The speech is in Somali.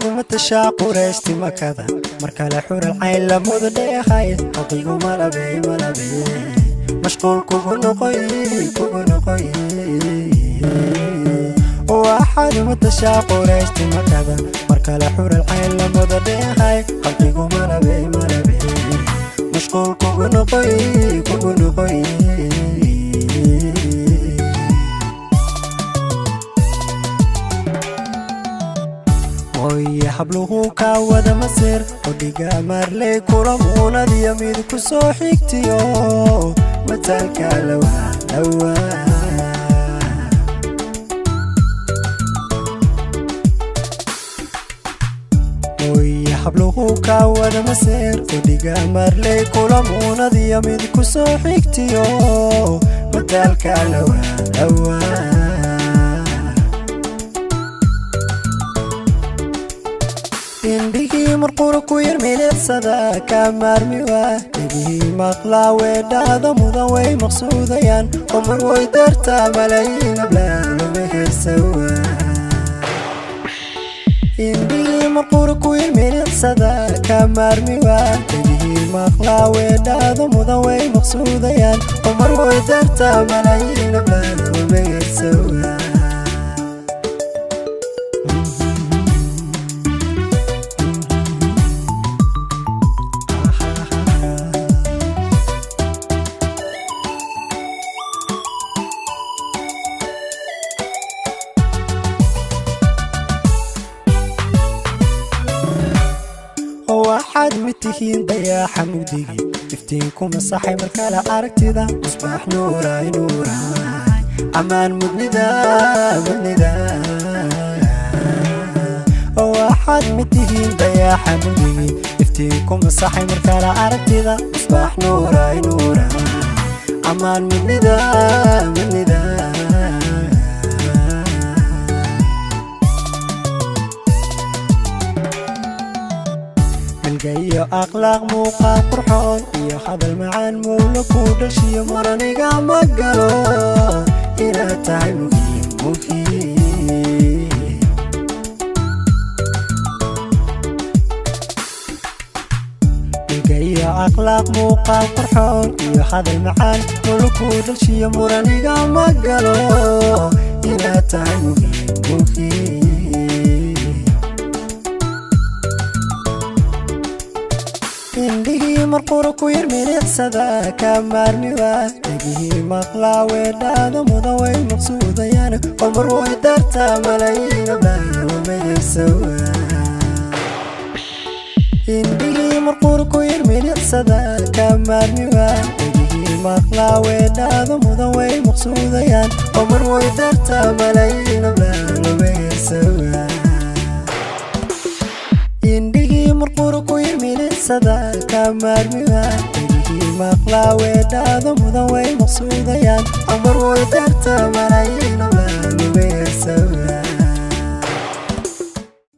Waxaad matashaa Qurayshti Makada, markale xural cayn lamuda dheehay. Qalbigu malabey malabey, mashquul kugu noqoy kugu noqoy. Waxaad matashaa Qurayshti Makada, markale xural cayn lamuda dheehay. Qalbigu malabey malabey, mashquul kugu noqoy kugu noqoy. Mooye habluhu kaa wada masir, odhiga marley kula muunadiyo mid ku soo xigtiyo mataalka lawa lawa. Mooye habluhu kaa wada masir, odhiga marley kula muunadiyo mid ku soo xigtiyo mataalka lawa lawa. Indhihii marqura ku yar milicsada ka maarmi waa, dhegihii maqlaa weedhaada mudan way maqsuudayaan. Qomar way dartaa malayiin ablaalo mehersawa. Indhihii marqura ku yar milicsada ka maarmi waa, dhegihii maqlaa weedhaada mudan way maqsuudayaan. Qomar way dartaa malayiin ablaalo mehersawa. Waxaad mid tihiin dayaaxa mugdigii, iftiinku masaxay markale aragtida. Musbaax nuuraay nuuraay, ammaan mudnida mudnida. Waxaad mid tihiin dayaaxa mugdigii, iftiinku masaxay markale aragtida. Musbaax nuuraay nuuraay, ammaan mudnida mudnida. Milga iyo akhlaaq muuqaal qurxoon iyo hadal macaan mowla ku dhashiyo, muraniga ma galo inaad tahay muhiim muhiim. Milga iyo akhlaaq muuqaal qurxoon iyo hadal macaan mowla ku dhashiyo, muraniga ma galo inaad tahay muhiim muhiim. Indhihii marqura ku yar milicsada ka maarmi waa, dhegihii maqlaa weedhaada mudan way maqsuudayaan. Qomar way dartaa malayiin ablaalo mehersawa. Indhihii marqura ku yar milicsada ka maarmi waa, dhegihii maqlaa weedhaada mudan way maqsuudayaan. Qomar way dartaa malayiin ablaalo mehersawa. Indhihii marqura ku yar milicsada ka maarmi waa, dhegihii maqlaa weedhaada mudan way maqsuudayaan. Qomar way dartaa malayiin ablaalo mehersawa.